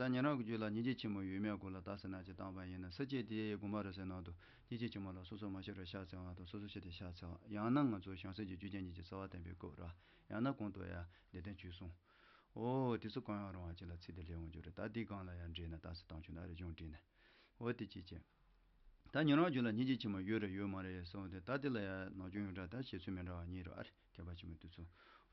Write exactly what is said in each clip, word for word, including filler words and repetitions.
ད་ཉན་རང་གི་རྒྱུད་ལ་སྙིང་རྗེ་ཆེན་མོ་ཡོད་མེད་སྐོར་ལ་རྟགས་གསལ་ན་ཅིག་བཏང་བ་ཡིན་ན། སྲིད་སྐྱེས་དེའི་དགོངས་པ་རབ་གསལ་ནང་དུ་སྙིང་རྗེ་ཆེན་མོ་ལ་སོ་སོ་མ་ཤི་བར་ཕྱག་འཚལ་བ་དང་། སོ་སོ་ཤི་སྟེ་ཕྱག་འཚལ་བ། ཡང་ན་ང་ཚོ་བྱང་སེམས་ཀྱི་རྒྱུད་རྐྱེན་གཉིས་ཀྱི་རྩ་བ་བསྟན་པའི་སྐབས་ར། ཡང་ན་གོང་དུ་ཡང་འདི་དོན་ཆོས་གསུངས། འོ་དེ་ཚོ་གང་ཡང་རུང་བ་ཅིག་ལ་ཚིག་དེ་ལས་འོང་རྒྱུ་རེད། ད་འདི་སྒང་ལ་ཡང་འདྲེས་ན་རྟགས་གསལ་བཏང་ཆོག་ན་རེ་སྦྱོང་འདྲེས་ན། འོ་དེ་ཅིག་བྱས། ད་ཉན་རང་རྒྱུད་ལ་སྙིང་རྗེ་ཆེན་མོ་ཡོད་རེད་ཡོད་མ་རེད་གསུངས་ཏེ། ད་དེ་ལ་ཡང་ནང་སྦྱོང་ཡོངས་གྲགས་དང་བཤད་ཚུལ་མི་འདྲ་བ་གཉིས་རེད་ཨ་རེ། མཁས་པ་ཆེན་པོ་དེ་ཚོ།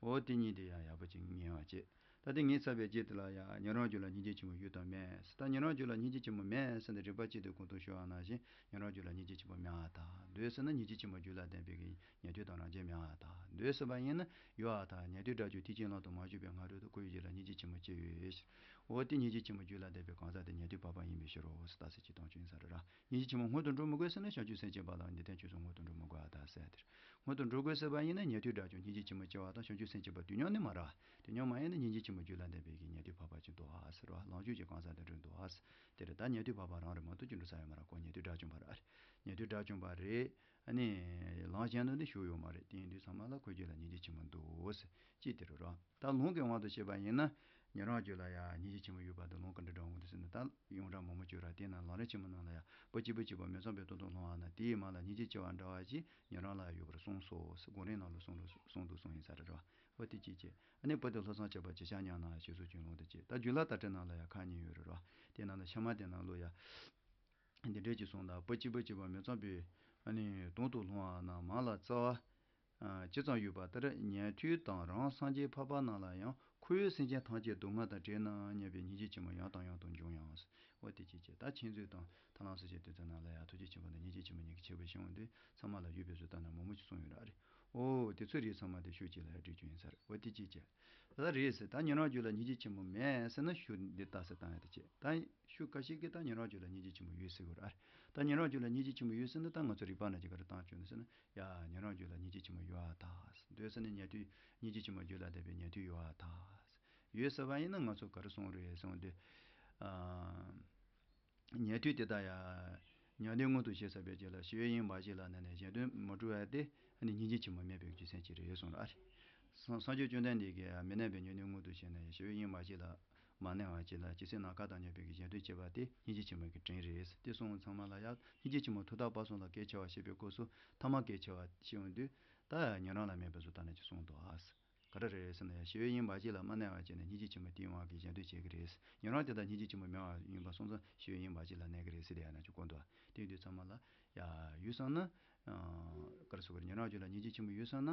འོ་དེ་གཉིས་དེ་ཡང་ཡག་པོ་ཅིག་ཉན་བ་བྱེད། ད་དེ་ངས་བསླབས་པའི་རྗེས་དེ་ལ་ཡང་ཉན་རང་རྒྱུད་ལ་སྙིང་རྗེ་ཆེན་མོ་ཡོད་དམ་མེད་ཟེར། ད་ཉན་རང་རྒྱུད་ལ་སྙིང་རྗེ་ཆེན་མོ་མེད་ཟེར་ནས་རིགས་པ་གཅིག་དེ་གོང་དུ་ཞུ་བ་ནང་བཞིན་ཉན་རང་རྒྱུད་ལ་སྙིང་རྗེ་ཆེན་པོ་མེད་པར་ཐལ། འདོད་ཟེར་ན་སྙིང་རྗེ་ཆེན་པོ་རྒྱུད་ལ་ལྡན་པའི་གི་ཉན་ཐོས་དང་རང་རྒྱལ་མེད་པར་ཐལ། འདོད་ཟེར་བ་ཡིན་ན་ཡོད་པར་ཐལ། ཉན་ཐོས་དགྲ་བཅོམ་ཐེག་ཆེན་ལམ་དུ་མ་ཞུགས་པའི་སྔ་རོལ་དུ་ཁོ་བོའི་རྒྱུད་ལ་སྙིང་རྗེ་ཆེན་མོ་ཅི་ཡོད་ཟེར། འོ་དེ་སྙིང་རྗེ་ཆེན་མོ་རྒྱུད་ལ་ལྡན་པའི་གང་ཟག་དེ་ཉན་ཐོས་འཕགས་པ་ཡིན་པའི་ཕྱིར་རོ་ཟེར་རྟགས་གསལ་གྱིས་བཏང་ཆོག་ཡིན་ས་རེད་ར། སྙིང་རྗེ་ཆེན་མོ་སྔོན་དུ་འགྲོ་མི་དགོས་ཟེར་ན་བྱང་ཆུབ་སེམས་བསྐྱེད་པ་ལ་འདི་དོན་ཆོས་གསུངས། སྔོན་དུ་འགྲོ་མི་དགོས་པར་ཐལ་ཟེར་དེར། སྔོན་དུ་འགྲོ་དགོས་ཟེར་བ་ཡིན་ན་ཉན་ཐོས་དགྲ་བཅོམ་སྙིང་རྗེ་ཆེན་མོ་སྐྱེ་བ་དང་བྱང་ཆུབ་སེམས་བསྐྱེད་པ་དུས་མཉམ་ནི་མ་རེད། དུས་མཉམ་མ་ཡིན་ན་སྙིང་རྗེ་ཆེན་མོ་རྒྱུད་ལ་ལྡན་པའི་གི་ཉན་ཐོས་འཕགས་པ་ཅིག་འདུག་ཨ་ཟེར་བ། ལམ་རྒྱུད་ཀྱི་གང་ཟག་དེ་འགྲོ་འདུག་ཨ་ཟེར། དེ་རེད། ད་ཉན་ཐོས་འཕགས་པ་རང་རེད་མ་གཏོགས་ཅི་འགྲོ་ས་ཡོད་མ་རེད། ཁོ་ཉན་ཐོས་དགྲ་བཅོམ་པ་རེད། ཉན་ཐོས་དགྲ་བཅོམ་པ་རེད། ཨ་ནི་ལམ་གཞན་དུ་ནི་ཞུགས་ཡོད་མ་རེད། དེ་ཡིན་དུས་ཚང་མ་ལ་ཁོའི་རྒྱུད་ལ་སྙིང་རྗེ་ཆེན་མོ་འདུག་ཨ་ཟེར། ཅི་དེ་རུ་རོ། ད་ལུང་གི་དབང་དུ་བྱས་པ་ཡིན་ན། ཉན་རང་རྒྱུད་ལ་ཡང་སྙིང་རྗེ་ཆེན་མོ་ཡོད་པ་དེ་ལུང་ག་འདྲ་འདྲ་འོང་གི་འདུག་ཟེར་ན། ད་ཡོངས་གྲགས་མང་པོ་བརྗོད་ར། དེས་ན་ལམ་རིམ་ཆེན་མོ་ནང་ལ་ཡང་བུ་གཅིག་བུ་གཅིག་པ་མི་ཚངས་པའི་དོན་དུ་སློང་བ་ན། དེའི་མ་ལ་སྙིང་རྗེ་ཆེ་བ་འདྲ་བ་ཞིག་ཉན་རང་ལ་ཡོད་པར་གསུངས་སོ་ཟེར། སྒོམ་རིམ་ནང་ལ་གསུངས་ར་གསུངས་འདུག་གསུངས་ཡིན་ས་རེད་ར། འོ་དེ་གཅིག་བྱས། ཨ་ནི་བུ་དེ་ལྷག་བསམ་བྱས་པ་ཇི་ལྟར་ཉམས་ན་ཞེས་སོགས་ཀྱི་ལུང་དེ་བྱས། ད་རྒྱུད་བླ་དར་ཁྲིད་ནང་ལ་ཡང་ཁག་གཉིས་ཡོད་རེད་ར། དེ་ནང་ལ་ཕྱི་མ་དེ་ནང་ལོ་ཡ། འདི་འདྲས་ཀྱི་གསུང་དང་། བུ་གཅིག་བུ་གཅིག་པ་མི་ཚངས་པའི་ཨ་ནི་དོན་དུ་སློང་བ་ན། མ་ལ་རྩ་བ་ཇི་ཙམ་ཡོད་པ་ལྟར་ཉན་ཐོས་དང་རང་སངས་རྒྱས་འཕགས་པ་རྣམས་ལ་ཡང་། ཁོ་བོས་སེམས་ཅན་ཐམས་ཅད་སྡུག་བསྔལ་དང་བྲལ་ན་སྙམ་པའི་སྙིང་རྗེ་ཆེན་མོ་ཡང་དང་ཡང་དུ་འབྱུང་ཡང་། འོ་དེ་གཅིག་བྱས། ད་མཁྱེན་བརྩེ་དང་ཐར་ལམ་སེལ་བྱེད་དེ་ཚོ་ནང་ལ་ཡང་ཐུགས་རྗེ་ཆེན་པོ་དང་སྙིང་རྗེ་ཆེན་པོ་གཉིས་ཀྱི་ཁྱད་པར་ཤེས་འོང་དུས། ཚང་མ་ལ་ཡོད་པའི་བཟོ་ལྟ་ན་མང་པོ་ཞིག་གསུངས་ཡོད་ར་རེད། འོ་དེ་ཚོ་རིགས་ཚང་མ་དེ་ཤུགས་གཅིག་ལ་ཡང་སྒྲིལ་རྒྱུ་ཡིན་ས་རེད། འོ་དེ་གཅིག་བྱས། ད་རེད་ཟེར། ད་ཉན་རང་རྒྱུད་ལ་སྙིང་རྗེ་ཆེན་པོ་མེད་ཟེར་ན་ཤུགས་འདི་རྟགས་གསལ་བཏང་ཡ་དེ་བྱས། ད་ཤུགས་ཁ་ཤས་ཀྱིས་ད་ཉན་རང་རྒྱུད་ལ་སྙིང་རྗེ་ཆེན་པོ་ཡོད་ཟེར་གི་ར་རེད། ད་ཉན་རང་རྒྱུད་ལ་སྙིང་རྗེ་ཆེན་པོ་ཡོད་ཟེར་ན། ད་ང་ཚོ་རིགས་པ་ནང་གི་ག་རེ་བཏང་ཆོག་ནི་ཟེར་ན། ཡ་ཉན་རང་རྒྱུད་ལ་སྙིང་རྗེ་ཆེན་པོ་ཡོད་པར་ཐལ། འདོད་ཟེར་ནས་ཉན་ཐོས། སྙིང་རྗེ་ཆེན་མོ་རྒྱུད་ལ་ལྡན་པའི་ཉན་ཐོས་ཡོད་པར་ཐལ། ཡོད་ཟེར་བ་ཡིན་ན་ང་ཚོ་ག་རེ་གསུངས་རེད་གསུངས་དུས། ཨ། ཉན་ཐོས་དེ་དག་ཡང་ཉན་ཐོས་མངོན་དུ་བྱེད་ཟེར་བའི་རྗེས་ལ་ཞི་བའི་དབྱིངས་འབའ་ཞིག་ལ་གནས་ནས་གཞན་དོན་མི་སྒྲུབ་པ་དེ་ནི་སྙིང་རྗེ་ཆེན་མོ་མེད་པའི་རྒྱུ་མཚན་ཅིག་རེད་གསུངས་ར་རེད། སངས་སངས་རྒྱས་བཅོམ་ལྡན་འདས་ཀྱིས་མི་གནས་པའི་ཉན་ཐོས་མངོན་དུ་བྱས་ནས་ཞི་བའི་དབྱིངས་འབའ་ཞིག་ལ་མ་གནས་པ་ཅིག་ལ། ཇི་སྲིད་ནམ་མཁའ་དང་མཉམ་པའི་གཞན་དོན་བྱེད་པ་དེ་སྙིང་རྗེ་ཆེན་མོའི་གི་དྲིན་རེད། དེ་གསུངས། ཚང་མ་ལ་ཡང་སྙིང་རྗེ་ཆེན་མོ་ཐུབ་རྟག་དཔག་བསམ་ལ་གལ་ཆེ་བ་ཞེས་པའི་སྐབས་སུ་ཐ་མ་གལ་ཆེ་བ་ཞེས་འོང་དུས། ད་ཉན་རང་ལ་མེད་པའི་བཟོ་ལྟ་ནས་ཅིག་གསུངས་འདུག་ཨ། ག་རེ་རེད་ཟེར་ན། ཡང་ཞི་བའི་དབྱིངས་འབའ་ཞིག་ལ་མ་གནས་པ་བྱས་ནས་སྙིང་རྗེ་ཆེན་མོ་དེའི་དབང་གིས་གཞན་དོན་བྱེད་ཀྱི་རེད། ཉན་རང་དེ་དག་སྙིང་རྗེ་ཆེན་མོ་མེད་པ་ཡིན་པ་སོང་ཙང་ཞི་བའི་དབྱིངས་འབའ་ཞིག་ལ་གནས་ཀྱི་རེད་ཟེར། དེ་ཡང་ན་ཅིག་གོ་འདུག་དེ་ཡིན་དུས་ཚང་མ་ལ་ཡ་ཡོད་བསམ་ན། ཨ། ག་རེ་ཟེར་དགོས་རེད། ཉན་རང་རྒྱུད་ལ་སྙིང་རྗེ་ཆེན་མོ་ཡོད་བསམ་ན།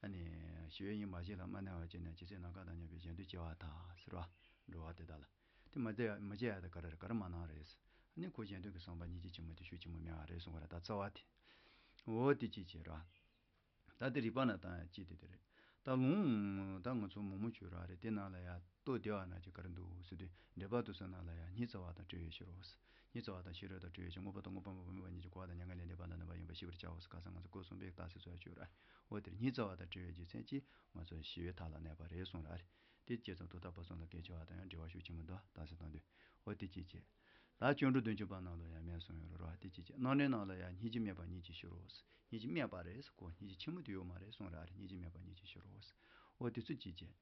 ཨ་ནི་ཞི་བའི་དབྱིངས་འབའ་ཞིག་ལ་མ་གནས་པ་བྱས་ནས་ཇི་སྲིད་ནམ་མཁའ་དང་མཉམ་པའི་གཞན་དོན་བྱེད་པར་ཐལ་ཟེར་བ། འགྲོ་བ་དེ་དག་ལ། དེ་མ་བྱས་མ་བྱས་ཡ་དེ་ག་རེ་རེད། ག་རེ་མ་གནང་རེད། ཨ་ནི་ཁོ་གཞན་དོན་གྱི་བསམ་པ་སྙིང་རྗེ་ཆེན་མོ་དེ་ཤུགས་ཆེན་མོ་མེད་པ་རེད་གསུང་བ་རེད། ད་རྩ་བ་དེ། འོ་དེ་ཅིག་བྱས་ར། ད་དེ་རིགས་པ་ན་བཏང་ཡ་ཅི་དེ་དེ་རེད། ད་ལུང་ད་ང་ཚོ་མང་མང་བརྗོད་ར་རེད། དེ་ནང་ལ་ཡ་རྟོགས་བདེ་བ་ན་ཅིག་ག་རེ་འདུག་ཟེར་དུས། འགྲེལ་པ་དེ་ཚོ་ནང་ལ་ཡ་སྙིང་རྩ་བ་དང་བྲལ་བའི་ཕྱིར་རོ། སྙིང་རྩ་བ་དང་ཤེས་རབ་དང་བྲལ་བའི་ཕྱིར། དངོས་པོ་དང་དངོས་པོ་མིན་པ་གཉིས་ཀྱི་འཁོར་བ་དང་མྱ་ངན་ལས་འདས་པ་ལ་གནས་པ་ཡིན་པར་ཤེས་པར་བྱའོ་ཟེར། ཁ་སང་ང་ཚོ་སྐོར་གསུམ་པའི་རྟགས་གསལ་ཚོ་ཡ་བརྗོད་ར། འོ་དེར་སྙིང་རྩ་བ་དང་བྲལ་བའི་རྒྱུ་མཚན་གྱིས་ང་ཚོ་ཞི་བའི་མཐའ་ལ་གནས་པ་རེད་གསུངས་ར་རེད། དེ་བྱས་ཙང་ཐུབ་རྟག་དཔག་བསམ་ལ་གལ་ཆེ་བ་དང་ཡང་འབྲེལ་བ་ཤུགས་ཆེན་པོ་འདུག་ད་ཟེར་བཏང་དུས། འོ་དེ་ཅིག་བྱས། ད་སྤྱོད་འགྲོ་བདུན་ཅུ་པ་ནང་ལ་ཡང་མེད་གསུངས་ཡོད་རེད་ར། དེ་ཅིག་བྱས། རྣམ་འགྲེལ་ནང་ལ་ཡང་སྙིང་རྗེ་སྨད་པ་ཉིད་ཀྱི་ཕྱིར་རོ། སྙིང་རྗེ་སྨད་པ་རེད་ཟེར། ཁོ་སྙིང་རྗེ་ཆེན་མོ་དེ་ཡོད་མ་རེད་གསུངས་ར་རེད། སྙིང་རྗེ་སྨད་པ་ཉིད་ཀྱི་ཕྱིར་རོ། འོ་དེ་ཚོ་ཅིག་བྱས།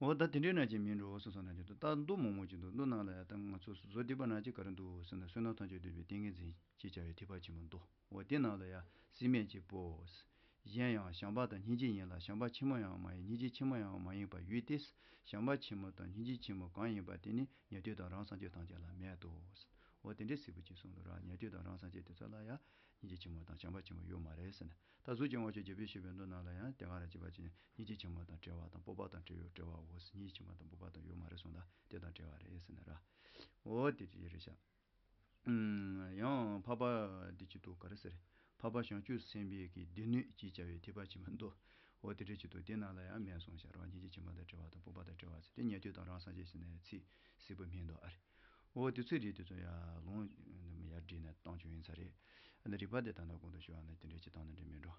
འོ་ད་དེ་འདྲའི་ནང་ཅིག་མིན་འགྲོ་སོ་སོ་ནང་ཅིག་འདུག་ད་མདོ་མང་མང་ཅིག་འདུག་མདོ་ནང་ལ་ཡང་ད་ང་ཚོ་བཟོ་བདེ་པ་ནང་ཅིག་ག་རེ་འདུག་ཟེར་ན། བསོད་ནམས་ཐམས་ཅད་བསྡུས་པའི་ཏིང་ངེ་འཛིན་ཅེས་བྱ་བའི་ཐེག་པ་ཆེན་པོ་མདོ། འོ་དེ་ནང་ལ་ཡང་སྲིད་མེད་ཀྱི་པོ། གཞན་ཡང་བྱམས་པ་དང་སྙིང་རྗེ་ཡིན་ལ། བྱམས་པ་ཆེན་མོ་ཡང་མ་ཡིན། སྙིང་རྗེ་ཆེན་མོ་ཡང་མ་ཡིན་པར་ཡོད་དེ། བྱམས་པ་ཆེན་མོ་དང་སྙིང་རྗེ་ཆེན་མོ་གང་ཡིན་པ་དེ་ནི་ཉན་ཐོས་དང་རང་སངས་རྒྱས་ཐམས་ཅད་ལ་མེད་དོ། འོ་དེ་འདྲའི་གཟིགས་པོ་ཅིག་གསུངས་འདུག་ར། ཉན་ཐོས་དང་རང་སངས་རྒྱས་དེ་ཚོ་ལ་ཡང་སྙིང་རྗེ་ཆེན་མོ་དང་བྱམས་པ་ཆེན་པོ་ཡོད་མ་རེད་ཟེར་ནས། ད་གཟུགས་ཀྱི་དབང་ཕྱུག་རྒྱལ་པོས་ཞུས་པའི་མདོ་ནང་ལ་ཡང་དེ་ག་ར་བྱེད་པ་ཅིག་སྙིང་རྗེ་ཆེན་མོ་དང་བྲལ་བ་དང་སྤོབས་པ་དང་བྲལ་ཡོད་བྲལ་བའོ་ཟེར། སྙིང་རྗེ་ཆེན་མོ་དང་སྤོབས་པ་དང་ཡོད་མ་རེད་གསུངས། ད་དེ་དང་བྲལ་བ་རེད་ཟེར་ནས་ར། འོ་དེ་ཅི་རེད་ཤག་ཡང་འཕགས་པ་འདི་ཅི་འདུག་ག་རེ་ཟེར། འཕགས་པ་བྱང་ཆུབ་སེམས་དཔའི་གི་སྡེ་སྣོད་ཅེས་བྱ་བའི་ཐེག་པ་ཆེན་པོ་མདོ། འོ་དེ་འདྲ་ཅིག་འདུག་དེ་ནང་ལ་ཡང་མེད་གསུངས་ཤག་ར། སྙིང་རྗེ་ཆེན་པོ་དང་བྲལ་བ་དང་སྤོབས་པ་དང་བྲལ་བ་ཟེར་ཏེ། ཉན་ཐོས་དང་རང་སངས་རྒྱས་ཟེར་ནས་ཚིག་གཟིགས་པོ་མིན་འདུག་ཨ་རེ། འོ་དེ་ཚོའི་རིགས་དེ་ཚོ་ཡང་ལུང་ཡར་བསྒྲིགས་ནས་བཏང་ཆོག་ཡིན་ས་རེད། ཨ་ནི་རིགས་པ་དེ་ད་ནང་གོང་དུ་ཞུ་བ་ནི་དེ་འདྲ་ཅིག་བཏང་ན་འགྲིག་མིན་འགྲོ།